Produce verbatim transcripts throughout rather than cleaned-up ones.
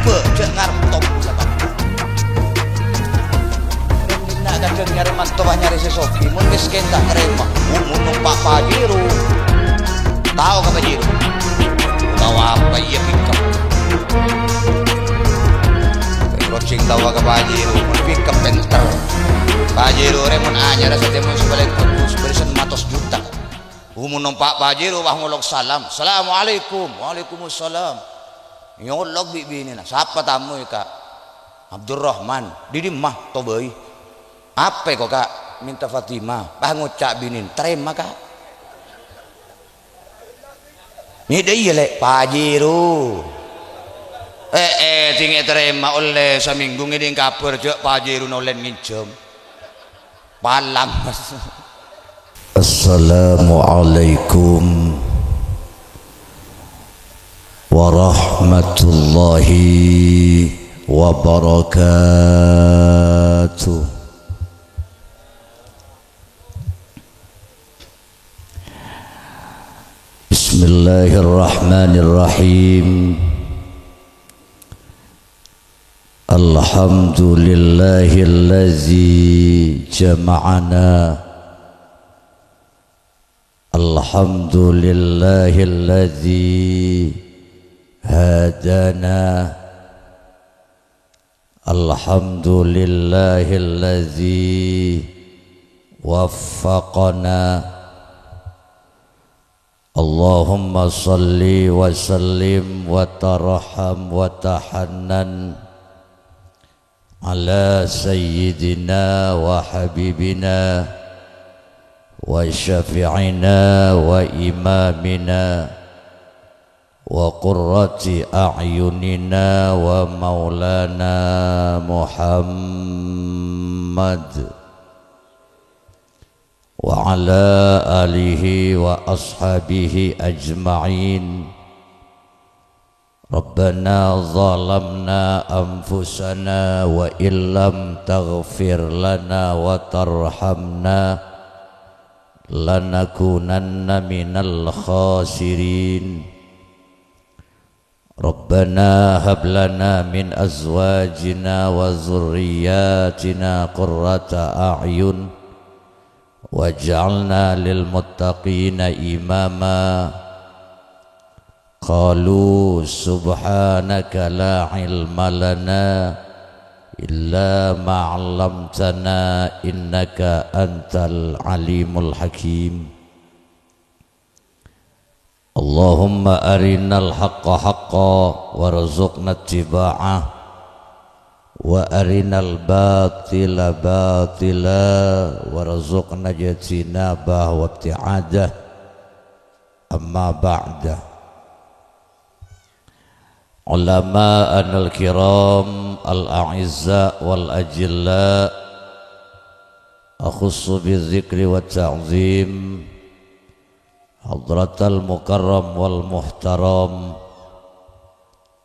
Bâ, jhâ' ngarep tobus apa. Dinna' kadhâng nyarè manto, pas nyarè sè soghi. Mon miskin ta' narèma. Mon nompa' Pajero. Tao ka Pajero? Tao apa? Iyâ, pickup. Rojing tao ka Pajero. Mon pickup pènter. Pajero rè mon anyar satèya mon sè palèng bhâghus, bârisan matos juta. Mon nompa' Pajero, wah, ngolok salam. "Assalamualaikum." "Waalaikumsalam." Nyolok bi' binèna. "Sapa tamoy, Ka'?" "Abdurrahman." "Dâri dimma?" "Tobâi." "Apa ko, Ka'?" "Mènta Fatima." Pas ngoca' binèna, "Tarèma, Ka'." "Nèdâ iyâ, Lè'?" "Pajero." "Eh, eh, dingghâ tarèma ollè samènggu ngèdhing kabhâr jhâ' Pajero nolèn ngènjhâm." Palam. Assalamualaikum warahmatullahi wabarakatuh. Bismillahirrahmanirrahim. Alhamdulillahilladzi jama'ana. Alhamdulillahilladzi hadana. Alhamdulillahilladzi waffaqana. Allahumma shalli wa sallim wa tarham wa tahannan ala sayyidina wa habibina wa syafi'ina wa imamina wa qurrati a'yunina wa maulana Muhammad wa ala alihi wa ashabihi ajma'in. Rabbana zalamna anfusana wa illam taghfir lana wa tarhamna lanakunanna minal khasirin. Rabbana hab lana min azwajina wa dzurriyyatina qurrata a'yun waj'alna lil muttaqina imama. Qalu subhanaka la ilma lana illa ma 'allamtana innaka antal alimul hakim. Allahumma arinal haqqa haqqa warzuqna ittiba'ah, wa arinal batila batila warzuqna ijtinabah wa ibti'adah. Amma ba'da. Ulama'anal kiram al-a'izza wal ajilla, akhussu bidzikri wa ta'zim, Hadratal Mukarram wal Muhtaram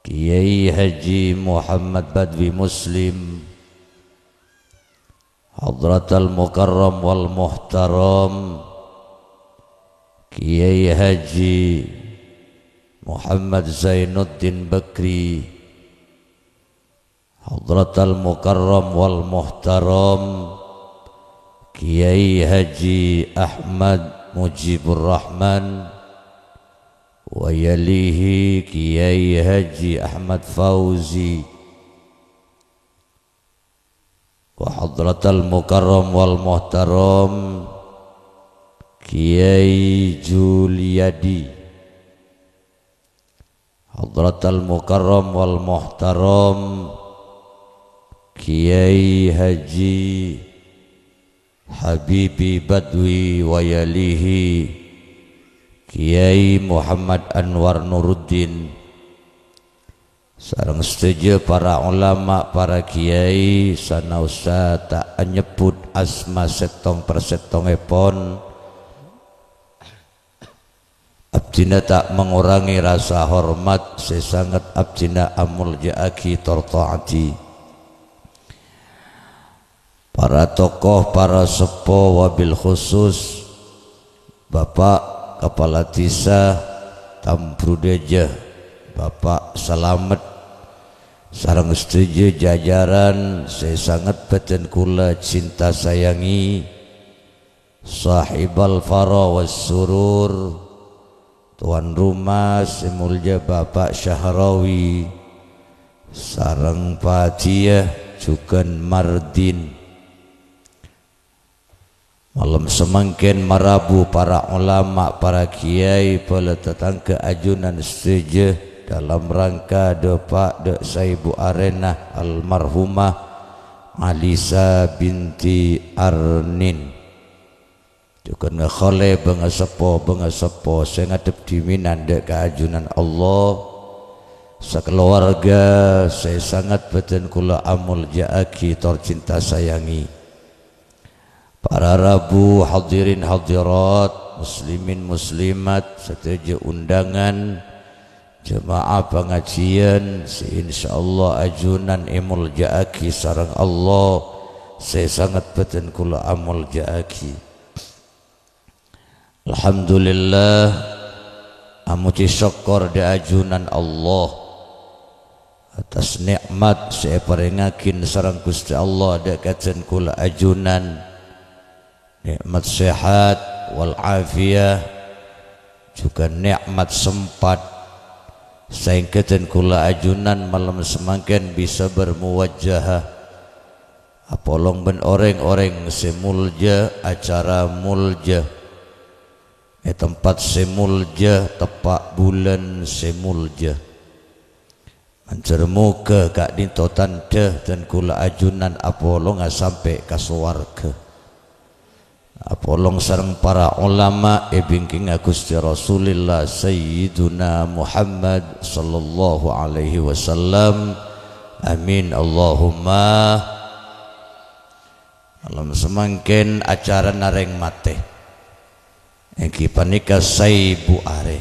Kiai Haji Muhammad Badwi Muslim, Hadratal Mukarram wal Muhtaram Kiai Haji Muhammad Zainuddin Bakri, Hadratal Mukarram wal Muhtaram Kiai Haji Ahmad Mujibur Rahman, wa yalihi Kiai Haji Ahmad Fauzi, wa Hadratal Mukarram wal Muhtaram Kiai Juliadi, Hadratal Mukarram wal Muhtaram Kiai Haji Habibi Badwi wa yalihi Kiai Muhammad Anwar Nuruddin, sareng sadhâjâ para ulama, para kiai, sanaossa ta' anyebbhut asma sèttong-parsèttongngèpon, abdhina ta' mangorangè rasa hormat sè sanget abdhina amolja'aghi tor ta'adhi. Para tokoh, para seppo, wabil khusus Bapak Kepala Desa Tambrudajâ, Bapak Salamet, Sareng sadhâjâ jajaran sè sanget bhâdhân kaulâ cinta sayangi, sahibal fara was surur, tuan rumah sè molja Bapak Syahrawi, sareng Fatiyah jhughân Mardin. Malem samangkèn marabu para ulama, para kiyai, bhâlâ tatangghâ ajunan sadhâjâ dalam rangka dâpa' dâ' saibu arèna almarhumah Alisa binti Arnin. Jhughân ngakhallè bângaseppo-bângaseppo sè ngadhep dhimènan dâ' ka ajunan Allah, sakalowarga sè sanget bhâdhân kaulâ amolja'aghi tor cinta sayangi. Para rabu, hadirin hadirat, muslimin muslimat, sadhâjâ undangan, jemaah pangajiân sè insyaallah ajunan èmolja'aghi sareng Allah, sè sanget bhâdhân kaulâ amolja'aghi. Alhamdulillah, amojhi sokkor dâ' ajunan Allah atas nè'mat sè èparèngaghi sareng Ghustè Allah dâ' ka dân kaulâ ajunan, nè'mat sehat wal afiyah, jhughân nè'mat sempat, saèngghâ dân kaulâ ajunan malem samangkèn bisa bermuwajahah apolong bân orèng-orèng sè molja, acara molja, è tempat sè molja, teppa' bulân sè molja. Manjhâr moghâ ka'dinto tandhâ dân kaulâ ajunan apolonga sampè' ka sowarghâ. Apolong sareng para ulama è bingkingnga Ghustè Rasulillah Sayyiduna Muhammad sallallahu alaihi wasallam. Amin, Allahumma. Malem samangkèn acarana rèng matè, èngghi panèka saibu arè.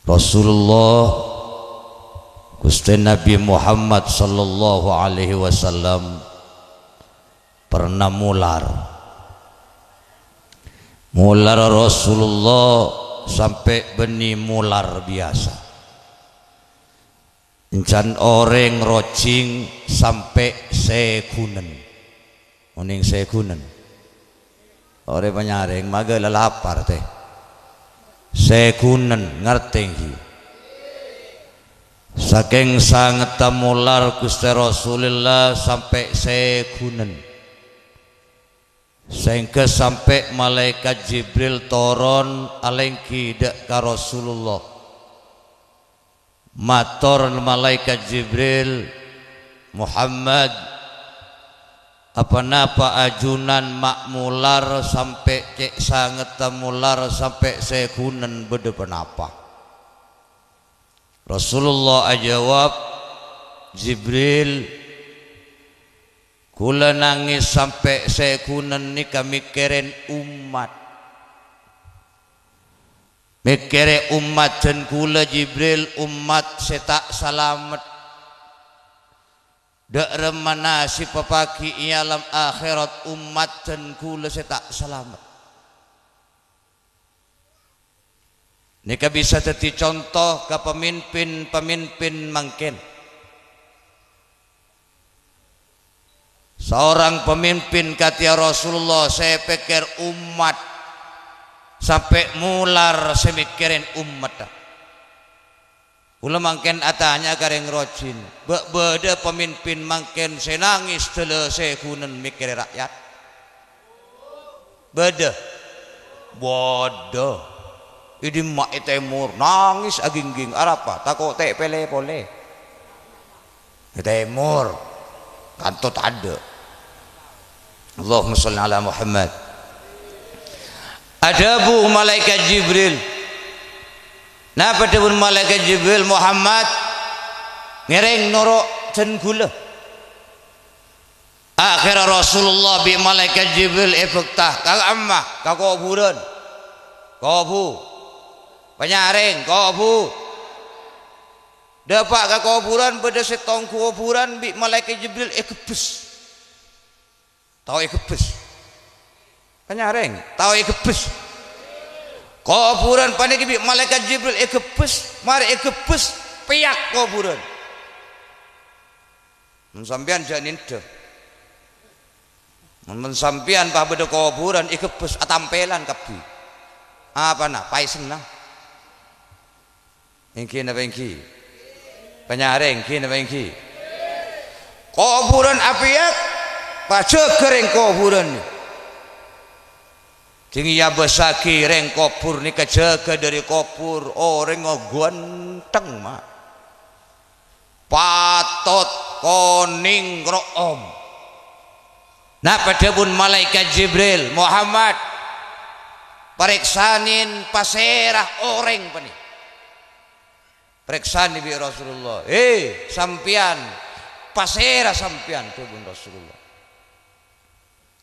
Rasulullah, Ghustè Nabbhi Muhammad sallallahu alaihi wasallam pernah molar. Molar Rasulullah sampè' bânnè molar biyasa. Èncan orèng rojhing sampè' sèghunèn. Onèng sèghunèn? Orèng panyarèng, maghâ la lapar, tè. Sèghunèn, ngartè, èngghi? Sakèng sangetta molar Ghustè Rasulillah sampè' sèghunèn. Saèngghâ sampè' Malaèkat Jibril toron alèngghi dâ' ka Rasulullah. Mator Malaèkat Jibril, "Muhammad, aponapa ajunan ma' molar sampè' cè' sangetta molar sampè' sèghunèn bâdâ ponapa?" Rasulullah ajâwâb, "Jibril, kaulâ nangès sampè' sèghunèn nèka mèkkèrè ommat." Mèkkèrè ommat dân kaulâ, Jibril, ommat sè ta' salamet. Dâ' remmana sè papagghi' è alam akhèrat ommat dân kaulâ sè ta' salamet. Nèka bisa dhâddhi conto ka pamimpin-pamimpin mangkèn. Saorang pamimpin kadhiyâ Rasulullah sè pèkkèr ommat, sampè' molar sè mèkkèrè ommatta. Kaulâ mangkèn atanya ka rèng rojhing, bâ' bâdâ pamimpin mangkèn sè nangès dâlâ sèghunèn mèkkèrè ra'yat? Bâdâ. Bâdâ. È dimma? È tèmor, nangès agingging. Arapa? Tako' ta' èpèlè polè. È tèmor. Kanto tadâ'. Allahumma shalli ala Muhammad. Adhâbu Malaèkat Jibril. Napa dhâbuna Malaèkat Jibril? "Muhammad, ngèrèng noro' dân kaulâ." Akhèrra Rasulullah bi' Malaèkat Jibril èbhâkta ka kamma, ka kobhurân. Kobhu. Panyarèng, kobhu. Dâpa' ka kobhurân, bâdâ sèttong kobhurân bi' Malaèkat Jibril èghebbhès. Tao èghebbhès? Panyarèng, tao èghebbhès? Kobhurân panèka bi' Malaèkat Jibril èghebbhès, marè èghebbhès, pèyak kobhurân. Mon sampèyan jhâ' nèndhâ. Mon, mon sampèyan pas bâdâ kobhurân èghebbhâs atampelan kabbhi. Apana? Paèsengnga. Èngghi napa èngghi? Panyarè èngghi napa èngghi? Kobhurân apèyak, pajâgâ rèng kobhurân. Dhing èabâssaghi rèng kobhur nèka jâgâ dâri kobhur orèng ghântheng, ma'. Patot, konèng, ro'om. Napa dhâbuna Malaèkat Jibril? "Muhammad, parèksanè pasèra orèng panè." Parèksanè bi' Rasulullah. "Hè, sampèyan, pasèra sampèyan?" dhâbuna Rasulullah.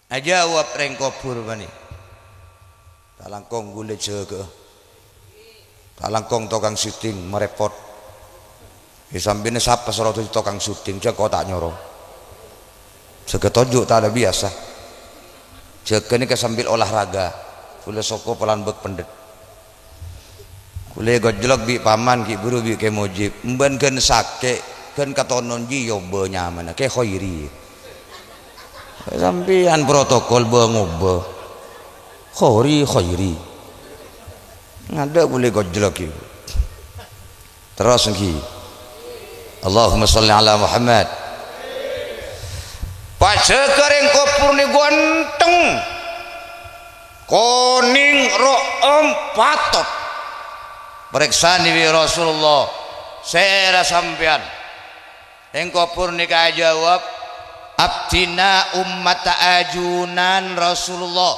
Ajâwâb rèng kobhur panè. Ta' langkong ghulâ jâgâ'â. Ta' langkong tokang syuting marèpot. È, sampèyan sapa soro dhâddhi tokang syuting, jâ' engko' ta' nyoro. Jâgâ toju' ta' la biyasa. Jâgâ nèka sambil olahraga. Ghulâ soko polana bâk pendhet. Ghulâ ègojlok bi' paman, ghi' buru bi' Kè Mujib. Embân ghân sakè', ghân katonon jiyâ obâ nyamana, Kè Khairi. Sampèyan protokol bâ-ngobâ. Khairi, Khairi. Ngadâ' ghulâ ègojlok ghi'. Terros èngghi. Allahumma shalli ala Muhammad. Pajâgâ rèng kobhur nè ghântheng. Konèng, ro'om, patot. Parèksanè bi' Rasulullah, "Sèra sampèyan?" Rèng kobhur nèka ajâwâb, "Abdhina ommatta ajunan Rasulullah,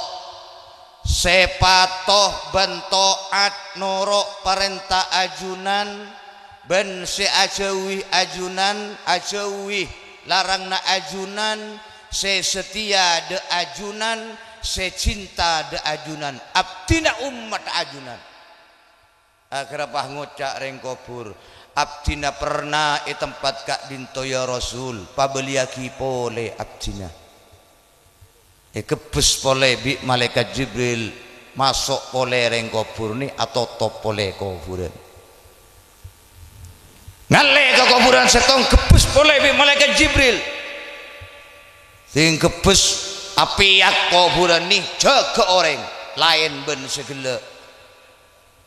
sè pato bân to'at noro' parènta ajunan, bân sè ajâuwi ajunan, ajâuwi laranganna ajunan, sè satèya dâ' ajunan, sè cinta dâ' ajunan, abdhina ommat ajunan." Akhèrra pas ngoca' rèng kobhur, "Abdhina perna è tempat ka'dinto, ya Rasul, pabâliyâghi polè abdhina." Èghebbhâs polè bi' Malaèkat Jibril, maso' polè rèng kobhur nè, atotop polè kobhurân. Ngallè ka kobhurân sèttong, ghebbhâs polè bi' Malaèkat Jibril. Sè nggebbhâs apèyak kobhurân nè jâgâ orèng laèn bân sè ghellâ'.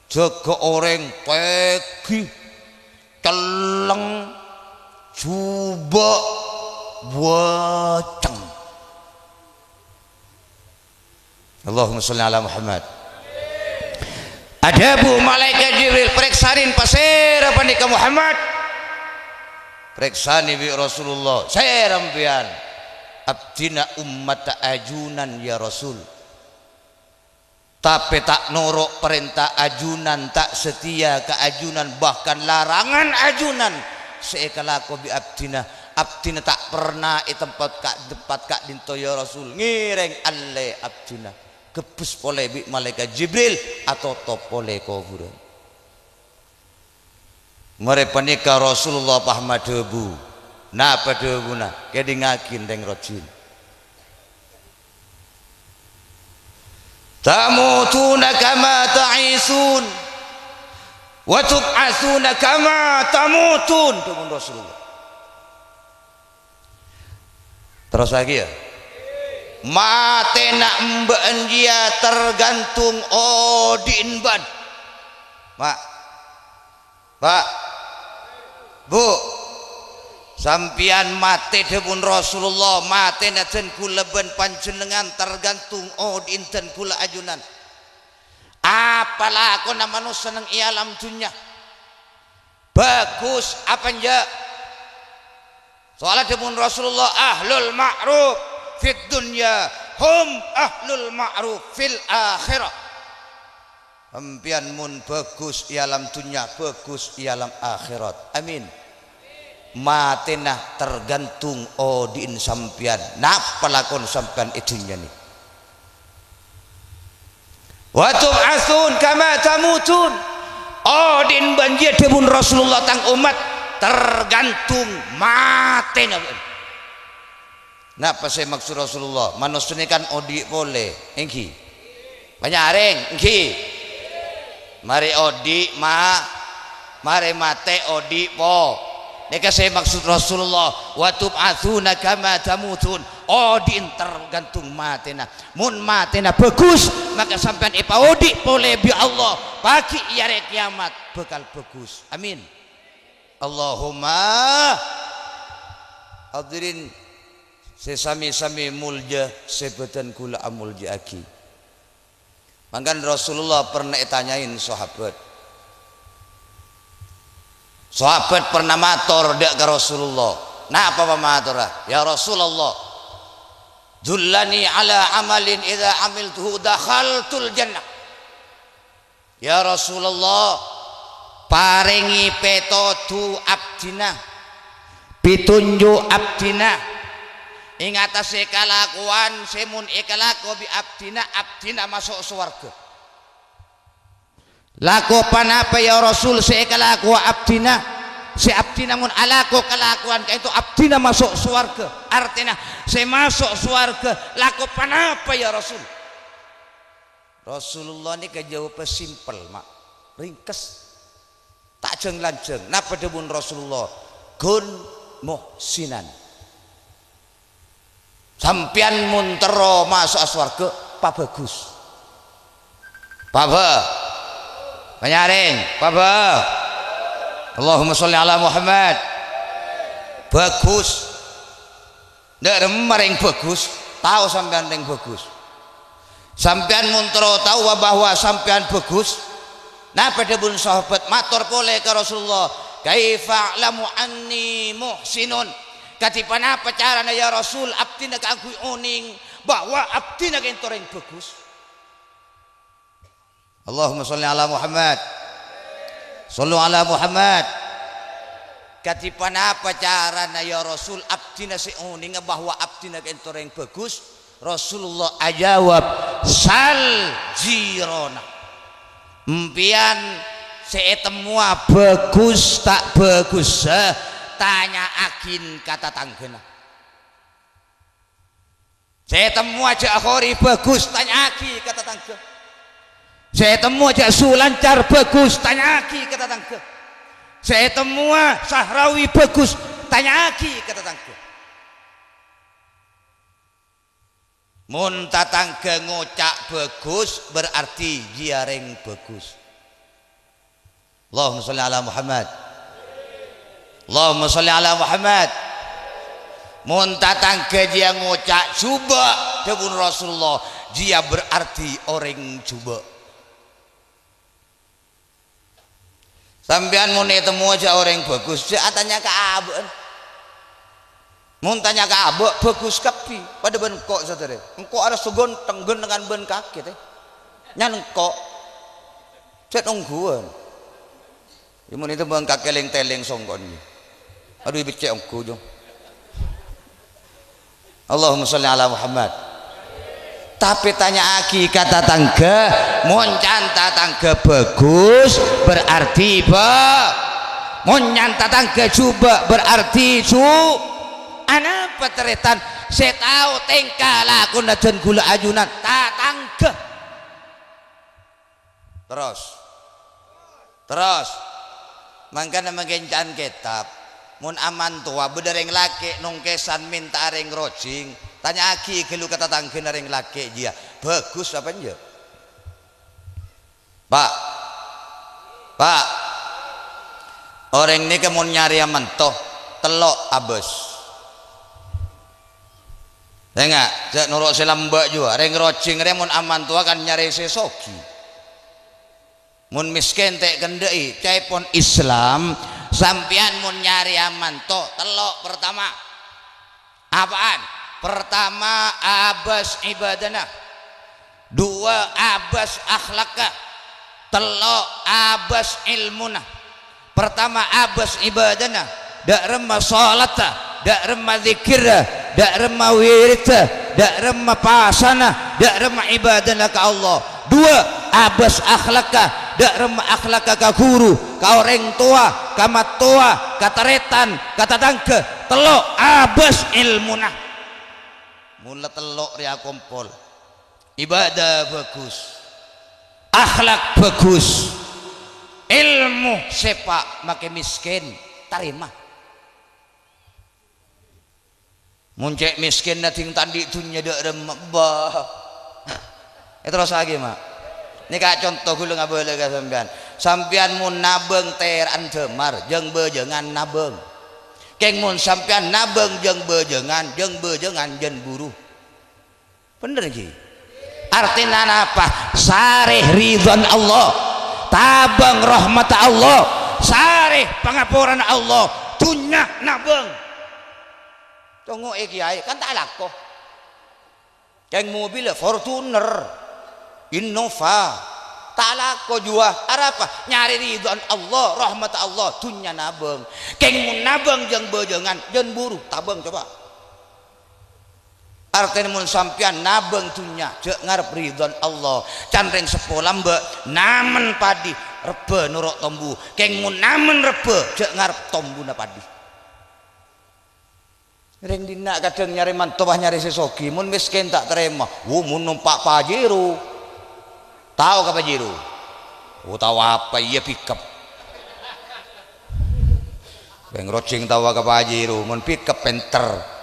Jâgâ orèng pèghi, cellèng, jhubâ', bâceng. Allahumma shalli ala Muhammad. Adhâbu Malaèkat Jibril, "Parèksanè pasèra panèka Muhammad?" Parèksanè bi' Rasulullah, "Sèra sampèyan?" "Abdhina ommatta ajunan, ya Rasul. Tapè ta' noro' parènta ajunan, ta' satèya ka ajunan, bahkan larangan ajunan sè èkalako bi' abdhina. Abdhina ta' perna è tempat ka'-, tempat ka'dinto, ya Rasul. Ngèrèng allè abdhina." Ghebbhâs polè bi' Malaèkat Jibril, atotop polè kobhurân. Marè panèka Rasulullah pas madhâbu. Napa dhâbuna? Kèdingngaghi, rèng rajin. "Tamutuna kama ta'ishun, wa tub'atsuna kama tamutun," dhâbuna Rasulullah. Terrossaghi, ya. Matèna bâ'na jiyâ tergantung odi'na bâ'na. Ma', Pa', Bu', sampèyan matè, dhâbuna Rasulullah, matèna dân kaulâ bân panjhennengngan tergantung odi'na dân kaulâ ajunan. Apa lakona manossa neng è alam dhunnya? Bhâghus apa enjâ'? Soalnya dhâbuna Rasulullah, "Ahlul ma'ruf fid dunya, hum ahlul ma'ruf fil akhirah." Sampèyan mon bhâghus è alam dhunnya, bhâghus è alam akhèrat. Amin. Matèna tergantung odi'na sampèyan. Napa lakon sampèyan è dhunnya nè? "Wa tub'atsun kama tamutun." Odi'na bâ'na jiyâ, dhâbuna Rasulullah, tang ommat, tergantung matèna bâ'na. Napa sè maksud Rasulullah? Manossa nè kan odi' polè, èngghi? Panyarèng, èngghi? Marè odi', ma-, Marè matè odi' po-, nèka sè maksud Rasulullah, "Wa tub'atsuna kama tamutun." Odi' èntar gantung matèna. Mon matèna bhâghus, maka sampèyan èpaodi' polè bi' Allah. Paghi' è arè kiyamat bhâkal bhâghus. Amin. Allahumma. Hadirin sè sami-sami molja, sè bâdân kaulâ amolja'aghi. Mangkana Rasulullah pernah ètanyain sahabat. Sahabat pernah mator dâ' ka Rasulullah. Napa pamatorra? "Ya Rasulullah, dullani ala amalin idza amiltuhu dakhaltul jannah." "Ya Rasulullah, parèngè pètodhu abdhina, pitonjo' abdhina, è ngatasè kalakowan sè mon èkalako bi' abdhina, abdhina maso' sowarghâ." "Lako ponapa, ya Rasul, sè èkalakowa abdhina? Sè abdhina mon alako kalakowan ka'ènto abdhina maso' sowarghâ." Artèna, sè maso' sowarghâ lako ponapa, ya Rasul? Rasulullah nèka jâwâbbhâ simpel, ma'. Ringkes. Ta' jâng-lanjâng. Napa dhâbuna Rasulullah? "Kun muhsinan." Sampèyan mon terro maso'a sowarghâ, pabhâghus. Pabhâ-, panyarèng, pabhâ-, Allahumma sholli ala Muhammad. Bhâghus. Dâ' remma rèng bhâghus, tao sampèyan rèng bhâghus. Sampèyan mon terro taowa bahwa sampèyan bhâghus, napa dhâbuna sahabat mator polè ka Rasulullah, "Kaifa a'lamu anni muhsinun?" Kadhi ponapa carana, ya Rasul, abdhina kaangghuy onèng bahwa abdhina ka'ènto rèng bhâghus? Allahumma sholli ala Muhammad. Shollu ala Muhammad. Kadhi ponapa carana, ya Rasul, abdhina sè onènga bahwa abdhina ka'ènto rèng bhâghus? Rasulullah ajâwâb, "Sal jirana." Empèyan sè ètemmowa bhâghus ta' bhâghussa, tanya'aghin ka tatangghâna. Sè ètemmowa jhâ' Khori bhâghus, tanya'aghi ka tatangghâ. Sè ètemmowa jhâ' Sulancar bhâghus, tanya'aghi ka tatangghâ. Sè ètemmowa Sahrawi bhâghus, tanya'aghi ka tatangghâ. Mon tatangghâ ngoca' bhâghus, berarti jiyâ rèng bhâghus. Allahumma sholli ala Muhammad. Allahumma sholli ala Muhammad. Mon tatangghâ jiyâ ngoca' jhubâ', dhâbuna Rasulullah, jiyâ berarti orèng jhubâ'. Sampèyan mon ètemmowa jhâ' orèng bhâghus, jhâ' atanya ka abâ'na. Mon tanya ka abâ', bhâghus kabbhi, padâ bân engko', saudara. Engko' arassa ghântheng, ghântengan bân kakè, tè. Nyan engko'. Cè' ongghuwân. Yâ, mon ètemmowa kakè lèng-tèlèng songko'na. Adhu, beccè' ongghu, Jong. Allahumma sholli ala Muhammad. Tapè tanya'aghi ka tatangghâ, mon can tatangghâ bhâghus, berarti bhâ-, mon can tatangghâ jhubâ', berarti jhu-, anapa tarètan sè tao tèngka lakona dân ghulâ ajunan? Tatangghâ. Terros. Terros. Mangkana mangkèn ca'an kètab. Mon amantowa bâdâ rèng lakè' nongkèsan mènta'a rèng rojing, tanya'aghi ghâllu ka tatangghâna rèng lakè' jiyâ, bhâghus apa enjâ'? Pa'. Pa'. Orèng nèka mon nyarèya manto, tello' abâs. Enga', jhâ' noro' sè lambâ' juwâ. Rèng rojing rè mon amantowa kan nyarè sè sogi. Mon mèskèn ta' èkendhâ'i, ca'èpon Islam, sampèyan mon nyarèya manto, tello', pertama. Apa'an? Pertama, abâs ibâdâna. Duwâ', abâs akhlakka. Tello', abâs èlmona. Pertama, abâs ibâdâna, dâ' remma sholatta, dâ' remma dzikkirra, dâ' remma wiritta, dâ' remma pasana, dâ' remma ibâdâna ka Allah. Duwâ', abâs akhlakka, dâ' remma akhlakka ka ghuru, ka orèng towa, ka mattowa, ka tarètan, ka tatangghâ. Tello', abâs èlmona. Mon la tello' rèya akompol, ibâdâ bhâghus, akhlak bhâghus, Èlmo sè pa' makè mèskèn, tarèma. Mon cè' mèskènna dhing ta' andi' dhunnya dâ' remma, bâh. Èterrossaghi, Ma'. Nèka conto ghulâ ngabâlâ ka sampèyan. Sampèyan mon nabâng tèra'an dâmar, jâng-bâjângan nabâng. Kèng mon sampèyan nabâng jâng-bâjângan, jâng-bâjângan jân buru. Bhender, ghi? Artèna napa? Sarè ridhâna Allah, tabâng rahmatta Allah, sarè pangaporana Allah, dhunnya nabâng. Tongo'è kèyaè, kan ta' alako. Kèng mobilla Fortuner, Innova, ta' alako juwa. Arapa? Nyarè ridhâna Allah, rahmatta Allah, dhunnya nabâng. Kèng mon nabâng jâng-bâjângan, jân buru, tabâng coba. Artèna mon sampèyan nabâng dhunnya, jhâ' ngarep ridhâna Allah. Can rèng seppo lambâ', namen padhi, rebbhâ noro' tombu. Kèng mon namen rebbhâ, jhâ' ngarep tombuna padhi. Rèng dinna' kadhâng nyarè manto, bâh, nyarè sè soghi, mon mèskèn ta' tarèma. Wo, mon nompa' Pajero. Tao ka Pajero? Oh, tao apa? Iyâ, pickup. Beng rojing taowa ka Pajero, mon pickup pènter.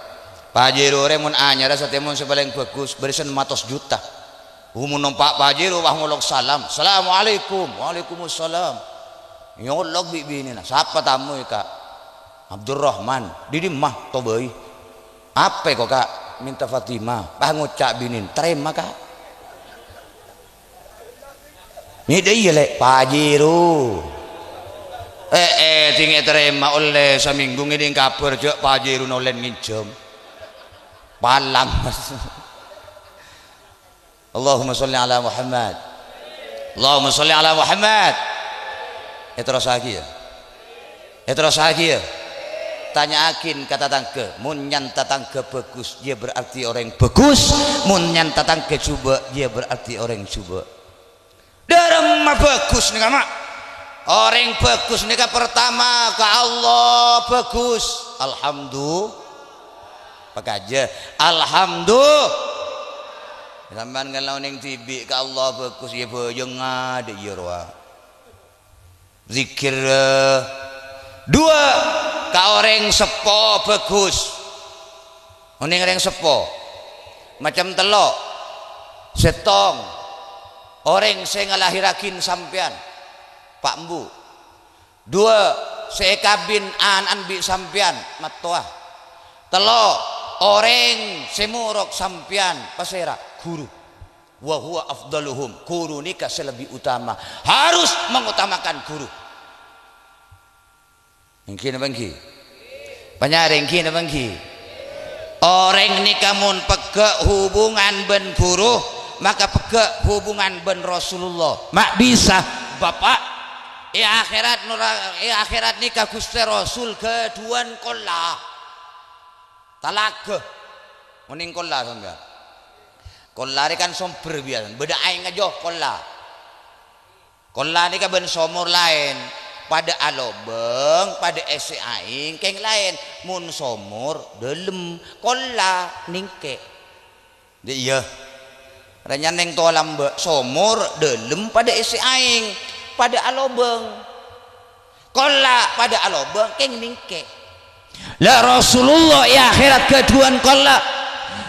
Pajero rè mon anyara satèya mon sè palèng bhâghus, bârisan matos juta. Umon nompa' Pajero, wah ngolok salam. "Assalamualaikum." "Waalaikumsalam." Nyolok bi' binèna. "Sapa tamoy, Ka'?" "Abdurrahman." "Dâri dimma?" "Tobâi." "Apa ko, Ka'?" "Mènta Fatima." Pas ngoca' binèna, "Tarèma, Ka'." "Nèdâ iyâ, Lè'?" "Pajero." "Eh, eh, dingèn tarèma ollè samènggu ngèdhing kabhâr jhâ' Pajero nolèn ngènjhâm." Palang. Allahumma sholli ala Muhammad. Allahumma sholli ala Muhammad. Èterrossaghi, yâ. Èterrossaghi, yâ. Tanya'aghin ka tatangghâ. Mon nyang tatangghâ bhâghus, iyâ berarti orèng bhâghus. Mon nyang tatangghâ jhubâ', iyâ berarti orèng jhubâ'. Dâremma bhâghus nèka, Ma'? Orèng bhâghus nèka pertama ka Allah bhâghus. Alhamdu-, pakajâ. Alhamdu-, Sampèyan ngala' onèng dhibi' ka Allah bhâghus, iyâ bhâjângnga dâ' iyâ rowa. Zikir, eh, duwâ', ka orèng seppo bhâghus. Onèng orèng seppo. Macem tello'. Sèttong, orèng sè ngalahèrraghi sampèyan, pa' embu'. Duwâ', sè èkabin ana'na bi' sampèyan, mattowa. Tello', orèng sè morok sampèyan, pasèra? Ghuru. "Wa huwa afdaluhum." Ghuru nèka sè lebbi utama. Harus mengutamakan ghuru. Èngghi napa èngghi? Panyarè èngghi napa èngghi? Orèng nèka mon pegghâ' hubungan bân ghuru, maka pegghâ' hubungan bân Rasulullah. Ma' bisa, Bapa', è akhèrat nora-, è akhèrat nèka Ghustè Rasul ghâdhuwân kolla. Talaga. Onèng kolla sampèyan. Kolla rè kan sombher biyasana. Bâdâ aèng ajâ kolla. Kolla nèka bân somor laèn. Padâ alobâng, padâ èssè aèng, kèng laèn. Mon somor, dâlem. Kolla, nèngkè'. Dâ' iyâ. Rèya nèng towa lambâ', somor, dâlem, padâ èssè aèng. Padâ alobâng. Kolla padâ alobâng, kèng nèngkè'. La Rasulullah è akhèrat ghâdhuwân kolla.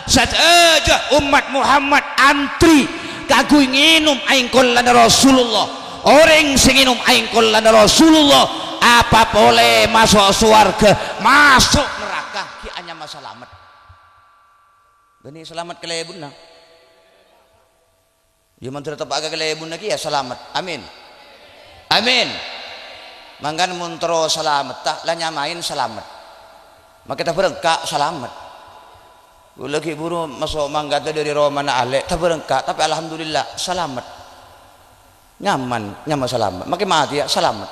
Sadhâjâ ommat Muhammad antri kaangghuy ngènom aèng kollana Rasulullah. Orèng sè ngènom aèng kollana Rasulullah, apa polè maso' sowarghâ, maso' naraka ghi' anyama salamet. Bânnè salamet kalèbunna. Iyâ, mandhâr teppa'a ka kalèbunna kèya salamet. Amin. Amin. Mangkana mon terro salametta, la nyamaè salamet. Makè tabârângka' salamet. Ghulâ ghi' bhuru maso' mangkata dâri romana alè', tabârângka', tapè alhamdulillah salamet. Nyaman, nyaman salamet. Makè matèya salamet.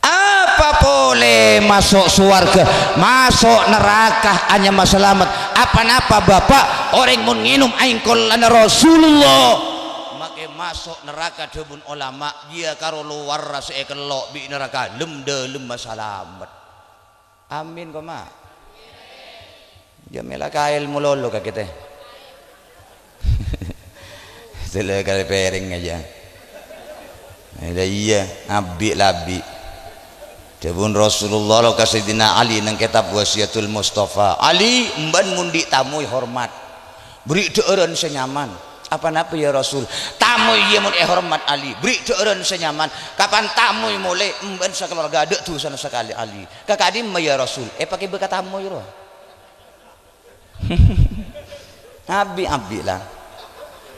Apa polè maso' sowarghâ, maso' naraka anyama salamet? Apa-napa Bapa', orèng mon ngènom aèng kollana Rasulullah, makè maso' naraka dhâbuna olama, jiyâ karo lowarra sè èkello' bi' naraka, lem-dâlemma salamet. Amin, koma. Jâ' mèla kaèl mololo ka kètè. Sèlè kalè pèrèng ajâ. Iyâ, iyâ, abi' labi'. Dhâbuna Rasulullah lo ka Sayyidina Ali neng kètab Wasiyatul Mustafa, "Ali, embân mon andi' tamoy hormat. Bâri' dhâ'ârân sè nyaman." "Apa napa, ya Rasul?" "Tamoy iyâ mon èhormat, Ali. Bâri' dhâ'ârân sè nyaman. Kapan tamoy molè, embân sakaluwarga adâ' dusana sakalè, Ali." "Ka ka'dimma, ya Rasul?" "Èpakèbâ ka tamoy rowa." Abi'-abi' la.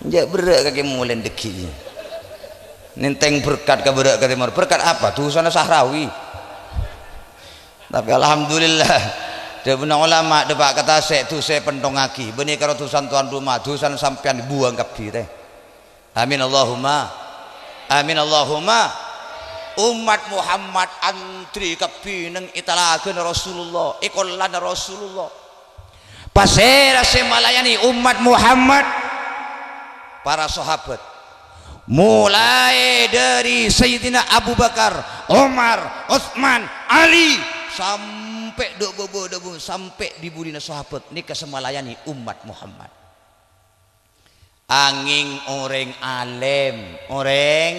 Jhâ' berrâ' kakè molè dâggi'. Nèntèng berkat ka bârâ' ka tèmor. Berkat apa? Dusana Sahrawi. Tapè alhamdulillah, dhâbuna ulama, dâpa' ka tasè', dusè pentongngaghi. Bânnè karo dusana towan roma, dusana sampèyan buwâng kabbhi, tè. Amin Allahumma. Amin Allahumma. Ommat Muhammad antrè kabbhi neng è talaghâna Rasulullah, è kollana Rasulullah. Pasèra sè malayanè ommat Muhammad? Para sahabat. Molaè dâri Sayyidina Abu Bakar, Omar, Utsman, Ali, sampè' dâ' bâbâ dhâbu, sampè' dhi-budhina sahabat nèka sè malayanè ommat Muhammad. Angèng orèng alèm, orèng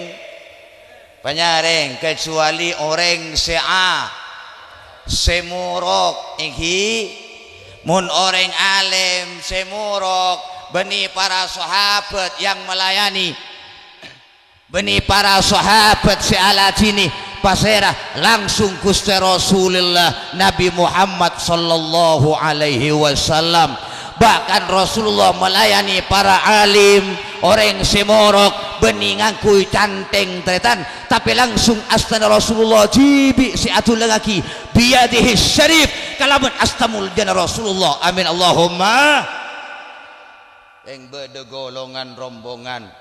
panyarèng, kecuali orèng sè a-, sè morok, èngghi. Mon orèng alèm sè morok, bânnè para sahabat yang malayanè, bânnè para sahabat sè aladhinè, pasèra? Langsung Ghustè Rasulullah Nabi Muhammad sallallahu alaihi wasallam. Bahkan Rasulullah malayanè para alim, orèng sè morok, bânnè ngangghuy cantèng tarètan, tapè langsung astana Rasulullah dhibi' sè adulangngaghi, biyadihi syarif, kalabân asta moljâna Rasulullah. Amin Allahumma. Eng bâdâ golongan rombongan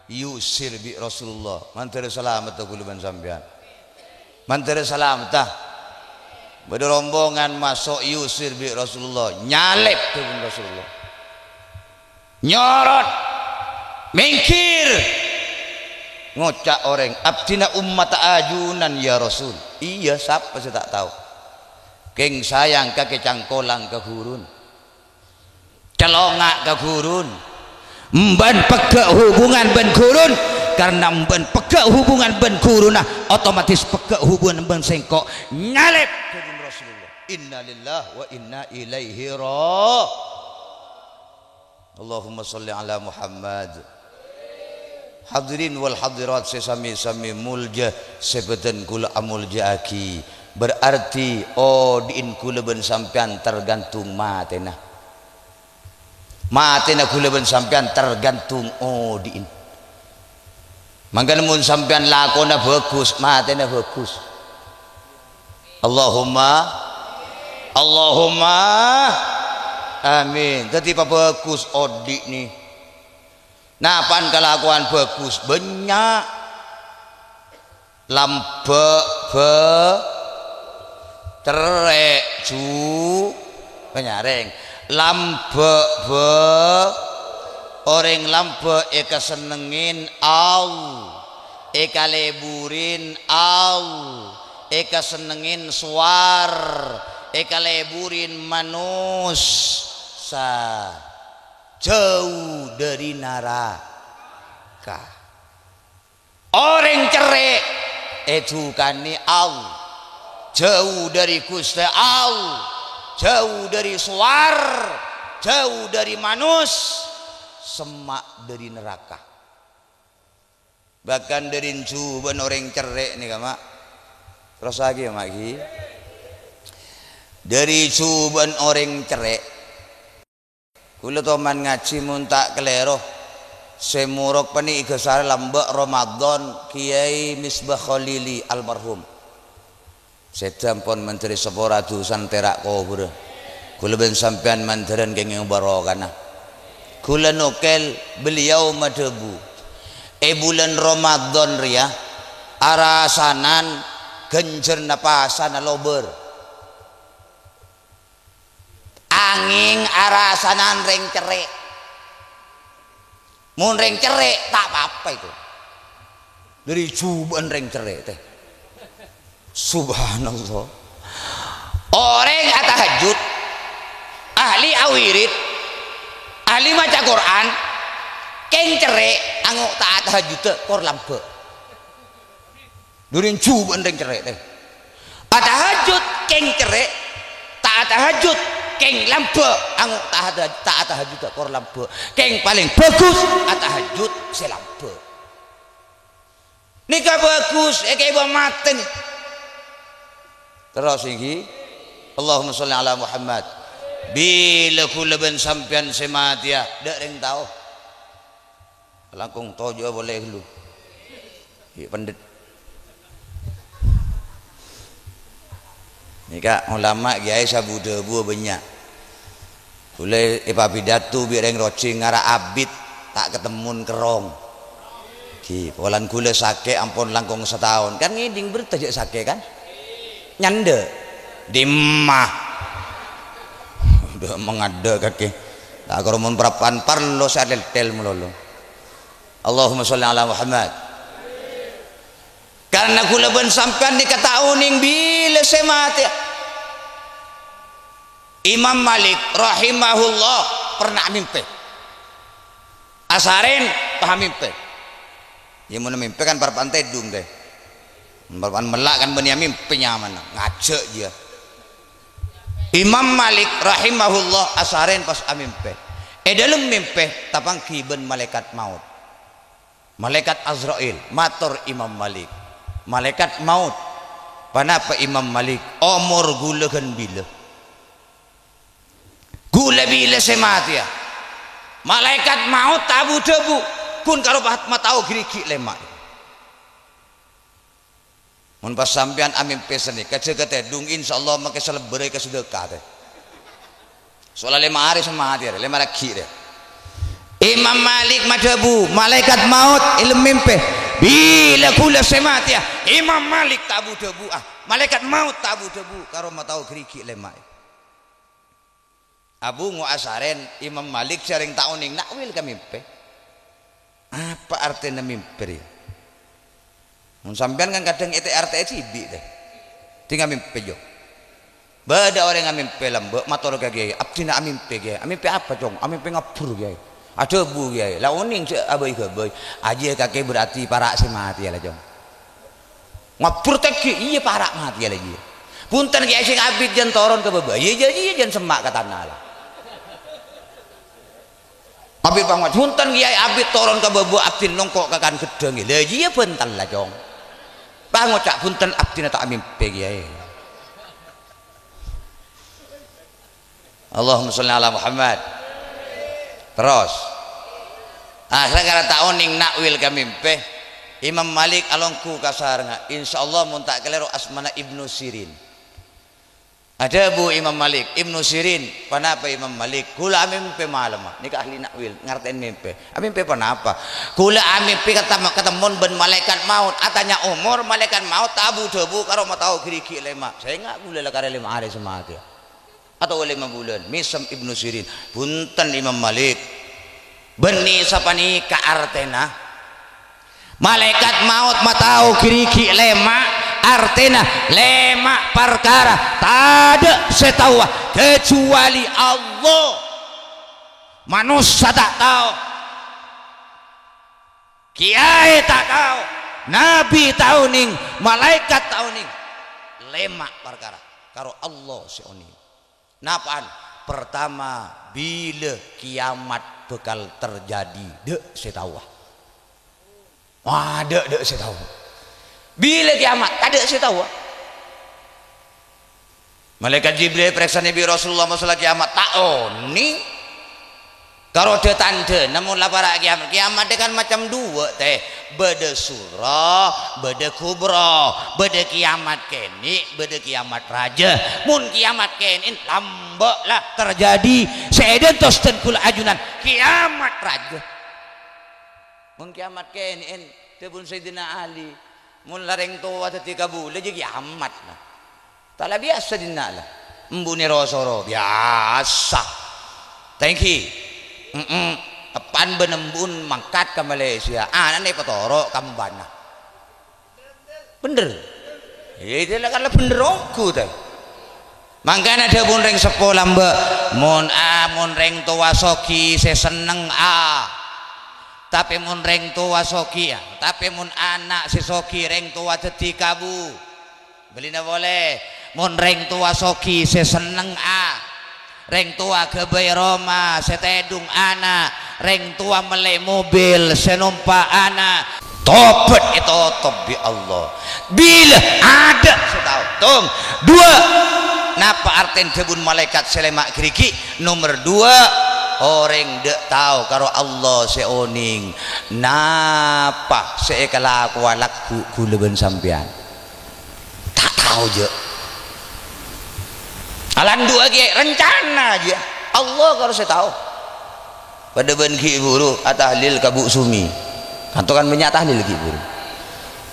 èusir bi' Rasulullah. Mandhâr salamedda kaulâ bân sampèyan. Mandhâr salamedda. Bâdâ rombongan maso' èusir bi' Rasulullah. Nyalèp dhâbuna Rasulullah. Nyorot. Mèngghir. Ngoca' orèng, "Abdhina ummata ajunan, ya Rasul." Iyâ, sapa sè ta' tao? Kèng sayang kakè cangkolang ka ghurun. Cèlonga' ka ghurun. Embân pegghâ' hubungan bân ghurun. Karna embân pegghâ' hubungan bân ghuruna, otomatis pegghâ' hubungan bân sèngko'. Nyalèp dhâbuna Rasulullah. Innalillahi wa inna ilaihi ra-, Allahumma sholli ala Muhammad. Hadirin wal hadirat sè sami-sami molja, sè bâdân kaulâ amolja'aghi. Berarti odi'in kaulâ bân sampèyan tergantung matèna. Matèna kaulâ bân sampèyan tergantung odi'in. Mangkana mon sampèyan lakona bhâghus, matèna bhâghus. Allahumma, Allahumma amin. Dhâddhi pabhâghus odi'na. Napa'an kalakowan bhâghus? Bânnya'. Lambâ', bâ-, cerrè', ju-, panyarèng. Lambâ', bâ-, orèng lambâ' èkasennengngè al-, èkalèburè al-, èkasennengngè sowar, èkalèburè manossa. Jhâu dâri naraka. Orèng cerrè' èdhukanè Allah, jhâu dâri Ghustè Allah, jhâu dâri sowar, jhâu dâri manossa, semma' dâri naraka. Bahkan dâri jhubâ'na orèng cerrè' nèka, Ma'. Terrossaghi, yâ, Ma', ghi. Dâri jhubâ'na orèng cerrè'. Kaulâ toman ngajhi mon ta' kalèro. Sè morok panèka ghâsarè lambâ' Ramadan, Kèyaè Misbah Kholili almarhum. Sèdhâ ampon mandhâri sapora dusana tèra' kobhurrâ. Kaulâ bân sampèyan mandhârân kèngèng barokana. Kaulâ nokèl, beliau madhâbu, è bulân Ramadan rèya, arasanan ghânjhârânna pasana lobâr. Angèng arasanan rèng cerrè'. Mon rèng cerrè', ta' pa-apa itu. Dâri jhubâ'na rèng cerrè', tè. Subhanallah. Orèng atahajjud, ahli awirid, ahli maca Qur'an, kèng cerrè', ango' ta' atahajjudâ, kor lambâ'. Durin jubâ'ân rèng cerrè', tè. Atahajjud kèng cerrè', ta' atahajjud kèng lambâ', ango' ta' ata-, ta' atahajjud kor lambâ'. Kèng palèng bhâghus atahajjud sè lambâ'. Nèka bhâghus, èkèbâ matè nè. Terros èngghi. Allahumma sholli ala Muhammad. Bilâ ghulâ bân sampèyan sè matèya, dâ' rèng tao. Langkong toju'a polè ghâllu. Ghi' pendhet. Nèka ulama kèyaè sabu-dhâbuwâ bânnya'. Ghulâ èpapidato bi' rèng rojing ngara abit, ta' katemmon kerrong. Ghi, polana ghulâ sakè' ampon langkong sataon. Kan ngèdhing berta jâ' sakè', kan? Nyandhâ'. Dimma. Dâ' mangadâ' kakè. Ta' karo mon parappa'na parlo sè atèl-tèl malolo. Allahumma sholli ala Muhammad. Karna ghulâ bân sampèyan nèka ta' onèng bilâ sè matèya. Imam Malik rahimahullah pernah mimpè. Asarèn pas mimpè. Yâ, mon mimpè kan parappa'na tèdung, tè. Parappa'na mella' kan bânnè mimpè nyamana, ngajhâk jiyâ. Imam Malik rahimahullah asarèn pas amimpè. È dâlem mimpè tapangghi bân malaèkat maot. Malaèkat Azrail mator Imam Malik, "Malaèkat maot, ponapa Imam Malik? Omor ghulâ ghân bilâ? Ghulâ bilâ sè matèya?" Malaèkat maot abu-dhâbu, "Ghun karo pa-, matao ghi-règhi' lèma'." Mon pas sampèyan amimpè sanèka jâgâ tèdung, insyaallah makè salèbbârrâ èkasadhâka, tè. Soalla lèma' arè sè matèya, rè, lèma' lagghi', rè. Imam Malik madhâbu, "Malaèkat maot è dâlem mimpè, bilâ ghulâ sè matèya?" Imam Malik ta' abu-dhâbu, ah. Malaèkat maot ta' abu-dhâbu, karo matao ghi-règhi' lèma'. Abungo asarèn, Imam Malik sarèng ta' onèng, nakwil ka mimpè. Apa artèna mimpè rèya? Mon sampèyan kan kadhâng ètè-, artè'è dhibi', tè. Dhing amimpè, jâ. Bâdâ orèng amimpè lambâ', mator ka kèyaè, "Abdhina amimpè, Kèyaè." "Amimpè apa, Cong?" "Amimpè ngabbhur, Kèyaè." "Adhâbu, Kèyaè." "La onèng sè abâi-ghâbây." "Ajiyâ kakè berarti para' sè matèya, la, Cong." Ngabbhur tèngghi, iyâ para' matèya la jiyâ. Bhunten kèyaè sè abit jân toron ka bâbâ. Iyâ, iyâ, iyâ, jân semma' ka tana la. Abit pangoca', "Bhunten kèyaè abit toron ka bâbâ abdhina longko' ka kan gheddhâng." La jiyâ bhunten la, Cong. Pangoca', "Bhunten abdhina ta' mimpè kèyaè." Allahumma sholli ala Muhammad. Terros. Akhirnya karena ta' onèng nakwil ka mimpè, Imam Malik alongghu ka sarengnga. Insyaallah mon ta' kalèro asmana Ibnu Sirin. Adhâbu Imam Malik, "Ibnu Sirin, ponapa Imam Malik? Ghulâ amimpè malemma." Nèka ahli nakwil, ngartèn mimpè. "Amimpè ponapa?" "Ghulâ amimpè katem-, katemmon bân malaèkat maot. Atanya omor malaèkat maot, ta' abu-dhâbu karo matao ghi-règhi' lèma'." Sènga' ghulâ la karè lèma' arè sè matèya. Atabâ lèma' bulân, mèsem Ibnu Sirin. "Bhunten, Imam Malik. Bânnè sapanèka artèna. Malaèkat maot matao ghi-règhi' lèma', artèna lèma' parkara tadâ' sè taowa kajhâbhâli Allah. Manossa ta' tao. Kèyaè ta' tao. Nabbhi ta' onèng. Malaèkat ta' onèng. Lèma' parkara. Karo Allah sè onèng." Napa'an? Pertama, bilâ kiamat bhâkal terjadi, dâ' sè taowa. Wah, dâ', dâ' sè taowa. Bilâ kiamat, tadâ' sè taowa. Malaèkat Jibril èparèksa Nabbhi Rasulullah masalah kiamat, ta' onèng. Karo dhâ-tandhâna mon la para' kiamat. Kiamat kan macem duwâ', tè. Bâdâ sughra, bâdâ kubra. Bâdâ kiamat kènè', bâdâ kiamat rajâ. Mon kiamat kènè'en lambâ' la terjadi. Sè èdântos dân kaulâ ajunan, kiamat rajâ. Mon kiamat kènè'en, dhâbuna Sayyidina Ali, "Mon la rèng towa dhâddhi kabulâ, jâ' kiamat, la. Ta' la biyasa dinna', la. Embu'na ro-soro, biyasa. Tèngghi. Em-em. Eppa'na bân embu'na mangkat ka Malaysia. Ana'na èpatoro' ka embana." Bhender. Iyâ, itu la kan la bhender ongghu, tè. Mangkana dhâbuna rèng seppo lambâ', "Mon, a, mon rèng towa soghi sè senneng, a." Tapè mon rèng towa soghi, ya, tapè mon ana' sè soghi rèng towa dhâddhi kabu. Bellina polè, mon rèng towa soghi sè senneng, a, rèng towa ghâbây roma sè tèdung ana', rèng towa mellè mobil sè nompa' ana'. Tobhât ètotop bi' Allah. Bilâ adâ' sè tao. Tong. Duwâ'. Napa artèna dhâbuna malaèkat sè lèma' ghârighi'? Nomer duwâ', orèng dâ' tao karo Allah sè onèng. Napa sè èkalakowa lagghu' ghulâ bân sampèyan? Ta' tao, jâ'. Alanduwâ kèya rencana, jâ'. Allah karo sè tao. Padâ bân ghi' bhuru atahlil ka Bu' Sumi. Kanto kan bânnya' tahlil ghi' bhuru.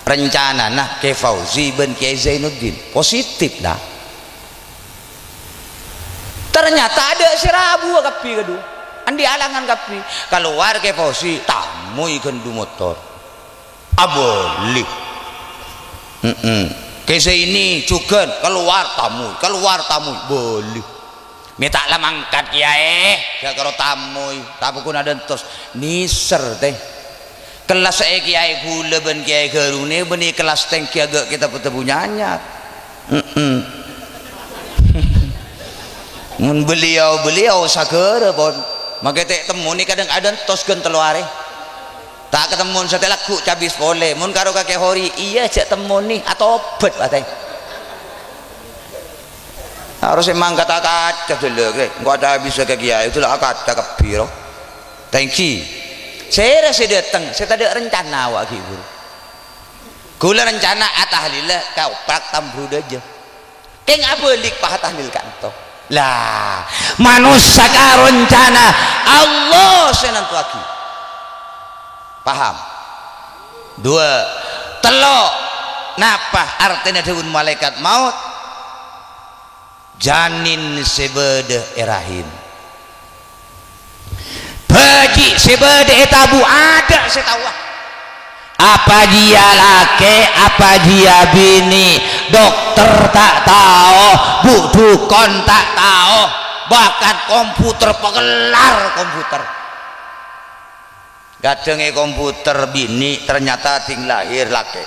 Rencanana Kè Fauzi bân Kè Zainuddin. Positif, la. Ternyata adâ' sè rabuwâ kabbhi kadhuwâ. Andi' alangan kabbhi. Kalowar Kè Fauzi, tamoy ghândhu motor. Abâli. Mm-mm. Kè Zaini jhughân, kalowar tamoy, kalowar tamoy, bâli. Mè' ta' la mangkat, Kèyaè, jâ' karo tamoy, ta' pokona dântos. Nèser, tè. Kellas è Kèyaè ghulâ bân Kèyaè Ghârunè bânnè kellas tèngghi aghâ' kètab-kètab nyanyar. Mm-mm. Mon beliau-beliau sagârâ, pon. Makè ta' temmonè kadhâng adântos ghân tello arè. Ta' katemmon satèya lagghu' cabis polè. Mon karo kakè Hori, iyâ jâ' temmonè, atobhât patè. Harus emang kata-kata dulu, Kè. Engko' ada bisa ke kiai, itu lah kata kabbhi, ro. Thank you. Sèra sè dâteng, sè tadâ' rencana awak ghi' buru. Ghulâ rencana atahlila ka oprak tambru dâjâ. Kèng abâlik pa tahlil kanto. Lah, manossa karoncana Allah sè nantowaghi. Paham? Dua. Tello'. Napa artèna dhâbuna malaèkat maot? Janin sè bâdâ è rahim. Bhâji' sè bâdâ è tabu, adâ' sè taowa. Apa jiyâ lakè', apa jiyâ binè', dokter ta' tao, bu' dhukon ta' tao, bahkan komputer, pakellar komputer. Kadhâng è komputer binè', ternyata dhing lahir lakè'.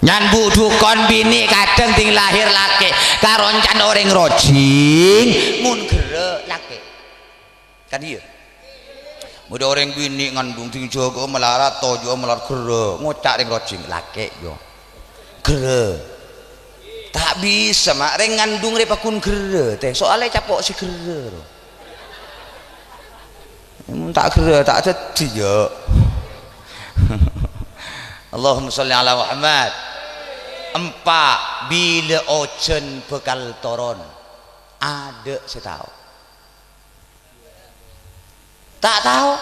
Nyan bu' dhukon binè' kadhâng dhing lahir lakè', karoncana orèng rojing, mon ghellâ' lakè'. Kan iyâ? Bâdâ orèng binè' ngandung dhing jâgâ'â malarat, toju'â malarat ghellâ', ngoca' rèng rojing, lakè', yo. Ghellâ'. Ta' bisa, ma', rèng ngandung rè paggun ghellâ', tè. Soalè capo' sè ghellâ', ro. Mon ta' ghellâ' ta' dhâddhi, jâ'. Allahumma sholli ala Muhammad. Empa', bilâ ojhân bhâkal toron? Adâ' sè tao. Ta' tao.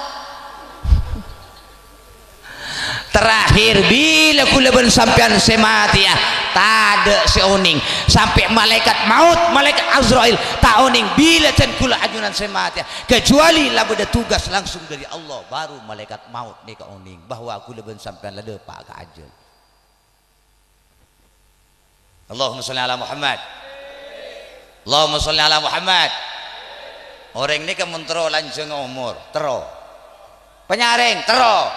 Terakhir, bilâ ghulâ bân sampèyan sè matèya, tadâ' sè onèng. Sampè' malaèkat maot, malaèkat Azrail, ta' onèng bilâ jân ghulâ ajunan sè matèya. Kecuali la bâdâ tugas langsung dâri Allah, baru malaèkat maot nèka onèng bahwa ghulâ bân sampèyan la dâpa' ka ajâl. Allahumma sholli ala Muhammad. Allahumma sholli ala Muhammad. Orèng nèka mon terro lanjhângnga omor, terro. Panyarèng, terro.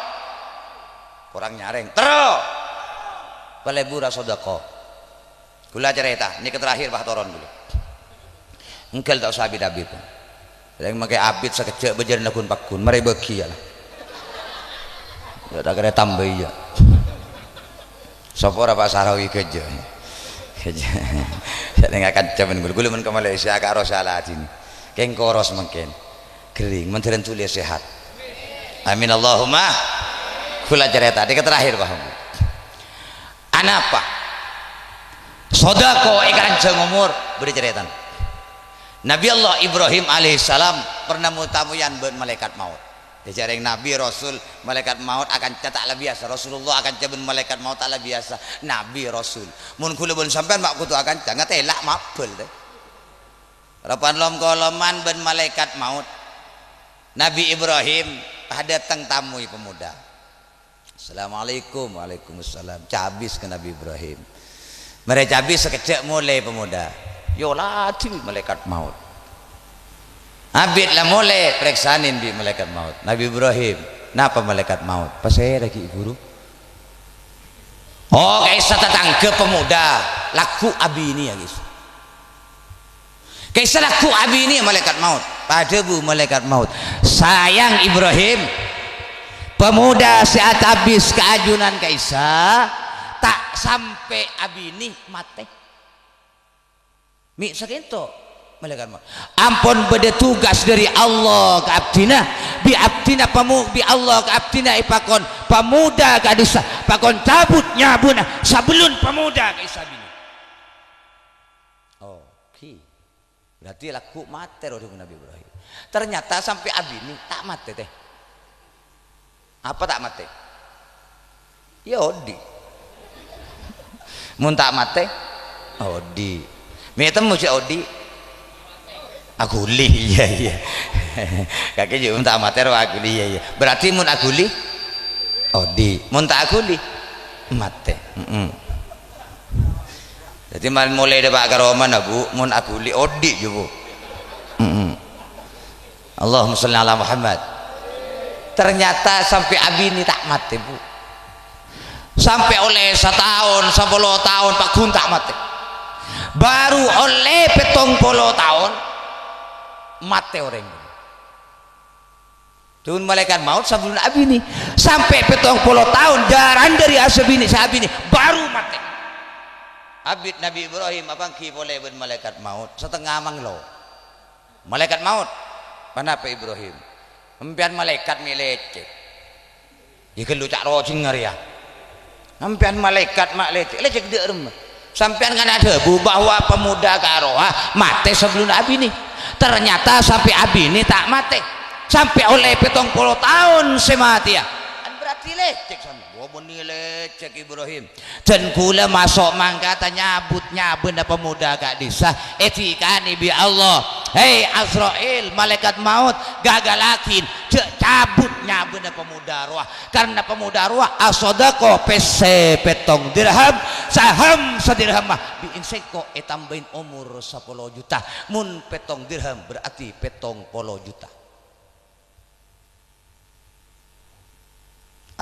Korang nyarèng, terro. Palebur asodakoh. Ghulâ carèta, nèka terakhir, bah, toron ghulâ. Èngghâl ta' osa abit-abit. Rèng makè abit sakejjhâ' bâjârna ghun-pagghun, marè bâghi, yâ, la. Yâ, ta' kèra tambâi, yâ. Sapa ra Pak Sarawi ghâjâ? Ghâjâ. Sè nèng akanca bân ghulâ. Ghulâ mon ka Malaysia, ka Rosa Aladin. Kèng koros mangkèn. Ghering, mandhârân tulè sehat. Amin, Allahumma. Ghulâ carèta, nèka terakhir, paham? Anapa? Sodako è kalanjhâng omor, bâdâ carètana. Nabi Allah Ibrahim alaihissalam pernah mo-tamoyan bân malaèkat maot. Jhâ' rèng nabi, rasul, malaèkat maot akanca ta' la biyasa. Rasulullah akanca bân malaèkat maot ta' la biyasa. Nabi, rasul. Mon ghulâ bân sampèyan ma' kodhu akanca, ngatèla' mabâl, tè. Rapan lom-koloman bân malaèkat maot. Nabi Ibrahim pas dâteng tamoy pemuda. "Assalamualaikum." "Waalaikumsalam." Cabis ka Nabi Ibrahim. Marè cabis sakejjhâ' molè pemuda. Èoladhi malaèkat maot. Abit la molè, parèksanè bi' malaèkat maot. Nabi Ibrahim, napa malaèkat maot? Pasèra ghi' buru? Oh, ka'issa tatangghâ pemuda, lagghu' abiniyâ, ka'issa. Ka'issa lagghu' abiniyâ malaèkat maot. Padhâbu malaèkat maot, "Sayang Ibrahim, pemuda sè atabis ka ajunan ka'issa, ta' sampè' abinè matè." Mè' sakènto, malaèkat maot. Ampon bâdâ tugas dâri Allah ka abdhina, bi' abdhina pamo-, bi' Allah ka abdhina èpakon pemuda ka'dissa, pakon cabut nyabuna sabellun pemuda ka'issa abinè. Oke. Berarti lagghu' matè rowa dhâbuna Nabi Ibrahim. Ternyata sampè' abinè ta' matè, tè. Apa ta' matè? Iyâ, odi'. Mon ta' matè, odi'. Mè' temmo sè odi'? Aghuli, iyâ, iyâ. Kakè jhâ' mon ta' matè rowa aghuli, iyâ, iyâ. Berarti mon aghuli, odi'. Mon ta' aghuli, matè. Mm-mm. Dhâddhi, mal-, molaè dâpa' ka romana, Bu, mon aghuli, odi', jhâ', Bu. Mm-mm. Allahumma sholli ala Muhammad. Ternyata sampè' abinè ta' matè, Bu. Sampè' ollè sataon, sapolo taon, pagghun ta' matè. Baru ollè pèttong polo taon, matè orèng. Dhâbuna malaèkat maot sabellun abinè. Sampè' pèttong polo taon, jhârâng dâri asabinè, sè abinè, baru matè. Abit Nabi Ibrahim apangghi polè bân malaèkat maot, satengnga manglo. "Malaèkat maot, ponapa Ibrahim?" "Empèyan malaèkat mè' lècèk." "Yâ ghâllu ca' rojhing arèya. Empèyan malaèkat ma' lècèk, lècèk dâ' remma? Sampèyan kan adhâbu bahwa pemuda ka'rowa matè sabellun abinè. Ternyata sampè' abinè ta' matè. Sampè' ollè pèttong polo taon sè matèya. Kan berarti lècèk sampèyan." "Wah, bânnè lècèk Ibrahim." Dân kaulâ maso' mangkata nyabut nyabâna pemuda ka'dissa, èdhikanè bi' Allah, "He, Azrail, malaèkat maot, ghâghâllaghi, jhâ' cabut nyabâna pemuda rowa, karna pemuda rowa asadhâko pèssè pèttong dirham, saham sadirhamma, bi' sèngko' ètambâi omor sapolo juta. Mon pèttong dirham, berarti pèttong polo juta."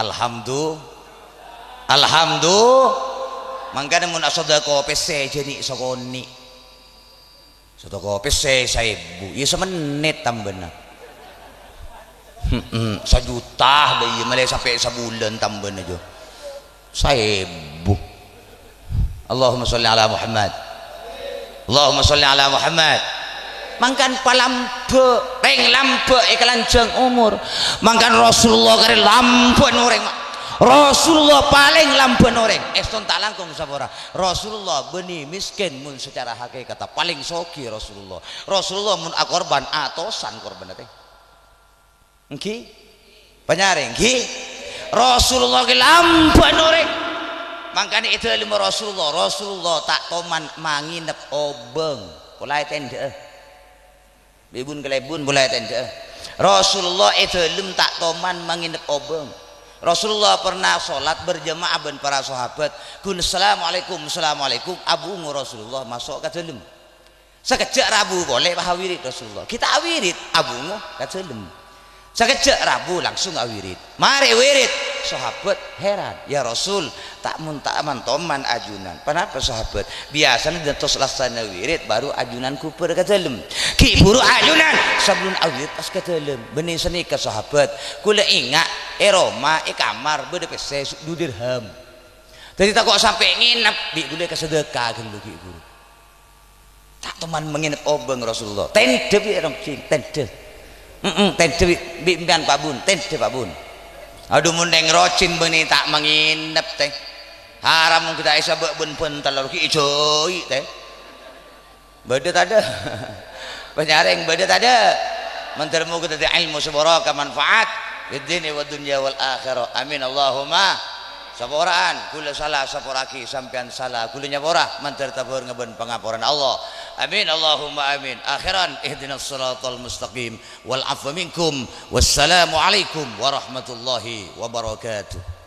Alhamdu-, alhamdu-, mangkana mon asadhâko pèssè jhâni' sakonè'. Sadhâko pèssè saèbu, iyâ samennit tambâna. He'em, sajuta bhâi, iyâ malè sampè' sabulân tambâna, jhâ. Saèbu. Allahumma sholli ala Muhammad. Allahumma sholli ala Muhammad. Mangkana palambâ', palèng lambâ' èkalanjhâng omor. Mangkana Rasulullah karè lambâ'na orèng, ma-, Rasulullah palèng lambâ'na orèng. Èston ta' langkong sapora. Rasulullah bânnè mèskèn mon sacara hakèkatta, palèng soghi Rasulullah. Rasulullah mon akorban, atosan korbanna, tè. Èngghi? Panyarè, èngghi? Rasulullah ghi' lambâ'na orèng. Mangkana è dâlemma Rasulullah, Rasulullah ta' toman mangenep obâng. Pola ètèndhâ'â. Bi' bun-kalèbun pola ètèndhâ'â. Rasulullah è dâlem ta' toman mangenep obâng. Rasulullah pernah sholat berjamaah bân para sahabat. Ghun, "Assalamualaikum, assalamualaikum." Abungo Rasulullah maso' ka dâlem. Sakejjhâ' rabu polè, pas awirid Rasulullah. Ghi' ta' awirid, abungo ka dâlem. Sakejjhâ' rabu langsung awirid. Marè wirid, sahabat heran, "Ya Rasul, ta' mon-, ta' man-toman ajunan." "Ponapa, sahabat?" "Biyasana dântos lassana wirid, baru ajunan ghubâr ka dâlem. Ghi' buru ajunan, sabellun awirid pas ka dâlem." "Bânnè sanèka, sahabat. Kaulâ enga' è roma, è kamar, bâdâ pèssè du dirham. Dâddhi tako' sampè' ngenep, bi' kaulâ èkasadhâka ghâllu ghi' buru." Ta' toman mangenep obâng Rasulullah. Tèndhâ bi' rojhing, tèndhâ. He'em, tèndhâ bi', bi' sampèyan, Pak Bun, tèndhâ, Pak Bun. Adhu, mon rèng rojhing bânnè ta' mangenep, tè. Haram mon ghi' ta' èsabâ' bân bhântal, ghi' èjhâi', tè. Bâdâ tadâ'? Panyarè, bâdâ tadâ'? Mandhâr moghâ dâddhi ilmu sè barokah, manfaat fid dini wad dunya wal akhirah. Amin, Allahumma. Saporaan, kaulâ sala, sapora'aghi, sampèyan sala, kaulâ nyapora, mandhâr tabhârengnga bân pangaporana Allah. Amin, Allahumma amin. Akhiran, ihdinas siratal mustaqim, wal afwa minkum. Wassalamualaikum warahmatullahi wabarakatuh.